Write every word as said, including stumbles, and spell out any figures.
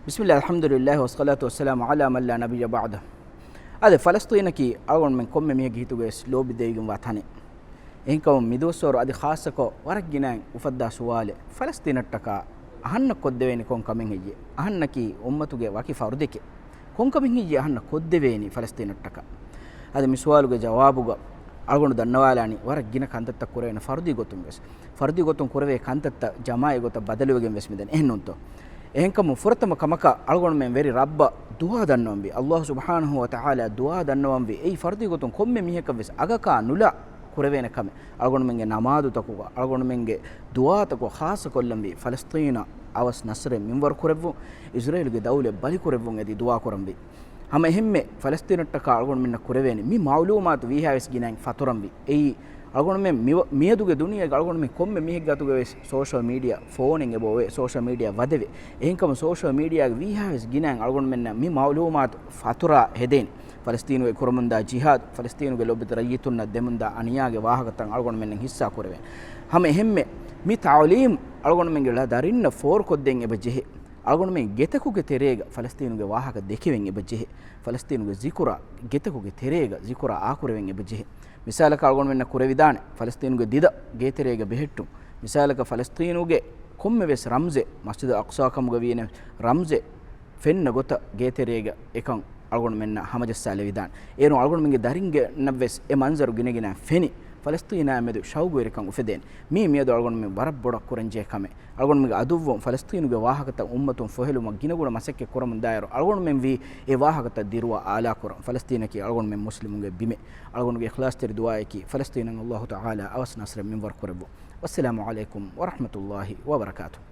بسم الله، الحمد لله، والصلاة والسلام على من لا نبي بعده. އާދެ، ފަލަސްޠީނަކީ އަޅުގަނޑުމެން ކޮންމެ މީހެއްގެ ހިތުގަވެސް ލޯބި ދެވިގެންވާ ތަނެއް. އެހެންކަމުން މިދުވަސްވަރު އަދި ޚާއްޞަކޮށް ވަރަށް ގިނައިން އުފައްދާ ސުވާލެއް، ފަލަސްޠީނަށްޓަކާ އަހަންނަށް ކޮށްދެވޭނީ ކޮން ކަމެއް ހެއްޔޭ؟ އަހަންނަކީ އުއްމަތުގެ ވަކި ފަރުދެކެއް. ކޮންކަމެއް ހެއްޔޭ އަހަންނަށް ކޮށްދެވޭނީ ފަލަސްޠީނަށްޓަކާ؟ އަދި މި ސުވާލުގެ ޖަވާބުގަ އަޅުގަނޑު ދަންނަވާލާނީ ވަރަށް ގިނަ ކަންތައްތައް ކުރެވޭނެ ފަރުދީ ގޮތުން ވެސް. ފަރުދީ ގޮތުން ކުރެވޭ ކަންތައްތައް ޖަމާޢީ ގޮތަށް ބަދަލުވެގެން ވެސް މިދަނީ. އެހެންނޫންތޯ؟ އެހެންކަމުން ފުރަތަމަ ކަމަކަށް އަޅުގަނޑުމެން ވެރި ރައްބަށް ދުޢާ ދަންނަވަންވީ. ﷲ ސުބްޙާނަހޫ ވަތަޢާލާ ދުޢާ ދަންނަވަންވީ. އެއީ ފަރުދީ ގޮތުން ކޮންމެ މީހަކަށް ވެސް އަގަކާ ނުލާ ކުރެވޭނެ ކަމެއް. އަޅުގަނޑުމެންގެ ނަމާދުތަކުގަ، އަޅުގަނޑުމެންގެ ދުޢާތަކުގަ ޚާއްޞަކޮށްލަންވީ ފަލަސްޠީނަށް އަވަސް ނަޞްރެއް މިންވަރު ކުރެއްވުން، އިޒްރޭލުގެ ދައުލަތް ބަލިކުރެއްވުން އެދި ދުޢާ ކުރަންވީ. ހަމަ އެހެންމެ ފަލަސްޠީނަށްޓަކާ އަޅުގަނޑުމެންނަށް ކުރެވޭނެ މި މަޢުލޫމާތު ވީހާވެސް ގިނައިން ފަތުރަންވީ. އެއީ އަޅުގަނޑުމެން މި-، މިއަދުގެ ދުނިޔޭގަ އަޅުގަނޑުމެން ކޮންމެ މީހެއްގެ އަތުގަވެސް ސޯޝަލް މީޑިއާ ފޯނެއް އެބައޮވޭ، ސޯޝަލް މީޑިއާ ވަދެވޭ. އެހެންކަމުން ސޯޝަލް މީޑިއާގެ ވީހާވެސް ގިނައިން އަޅުގަނޑުމެންނަށް މި މަޢުލޫމާތު ފަތުރާ ހެދޭނެ. ފަލަސްޠީނުގެ ކުރަމުންދާ ޖިހާދު، ފަލަސްޠީނުގެ ލޯބިވެތި ރައްޔިތުންނަށް ދެމުންދާ އަނިޔާގެ ވާހަކަތައް އަޅުގަނޑުމެންނަށް ހިއްސާ ކުރެވޭނެ. ހަމަ އެހެންމެ މި ތަޢުލީމް އަޅުގަނޑުމެންގެ ދަރިންނަށް ފޯރުކޮށްދޭން އެބަ ޖެހޭ. އަޅުގަނޑުމެން ގެތަކުގެ ތެރޭގަ ފަލަސްޠީނުގެ ވާހަކަ ދެކެވެން އެބަ ޖެހޭ. ފަލަސްޠީނުގެ ޒިކުރާ ގެތަކުގެ ތެރޭގަ ޒިކުރާ އާކުރެވެން އެބަ ޖެހޭ. މިސާލަކަށް އަޅުގަނޑުމެންނަށް ކުރެވިދާނެ ފަލަސްޠީނުގެ ދިދަ ގޭތެރޭގަ ބެހެއްޓުން. މިސާލަކަށް ފަލަސްޠީނުގެ ކޮންމެވެސް ރަމްޒެއް، މަސްޖިދު އަޤްޞާ ކަމުގަ ވީނެ ރަމްޒެއް، ފެންނަ ގޮތަށް ގޭތެރޭގަ އެކަން އަޅުގަނޑުމެންނަށް ހަމަޖައްސާލެވިދާނެ. އޭރުން އަޅުގަނޑުމެންގެ ދަރިންގެންނަށްވެސް އެ މަންޒަރު ގިނަގިނައިން ފެނި، ފަލަސްޠީނާއި މެދު ޝައުގުވެރިކަން އުފެދޭނެ. މީ މިއަދު އަޅުގަނޑުމެން ވަރަށް ބޮޑަށް ކުރަންޖެހޭ ކަމެއް. އަޅުގަނޑުމެންގެ އަދުއްވުން ފަލަސްޠީނުގެ ވާހަކަތައް އުއްމަތުން ފޮހެލުމަށް ގިނަގުނަ މަސައްކަތް ކުރަމުންދާއިރު، އަޅުގަނޑުމެން ވީ އެ ވާހަކަތައް ދިރުވާ އާލާކުރަން. ފަލަސްޠީނަކީ އަޅުގަނޑުމެން މުސްލިމުންގެ ބިމެއް. އަޅުގަނޑުގެ އިޚްލާޞްތެރި ދުޢާއަކީ ފަލަސްޠީނަށް ﷲ ތަޢާލާ އަވަސް ނަޞްރެއް މިންވަރު ކުރެއްވުން. ވައްސަލާމު ޢަލައިކުމް ވަރަޙްމަތުﷲ ވަބަރަކާތުހު.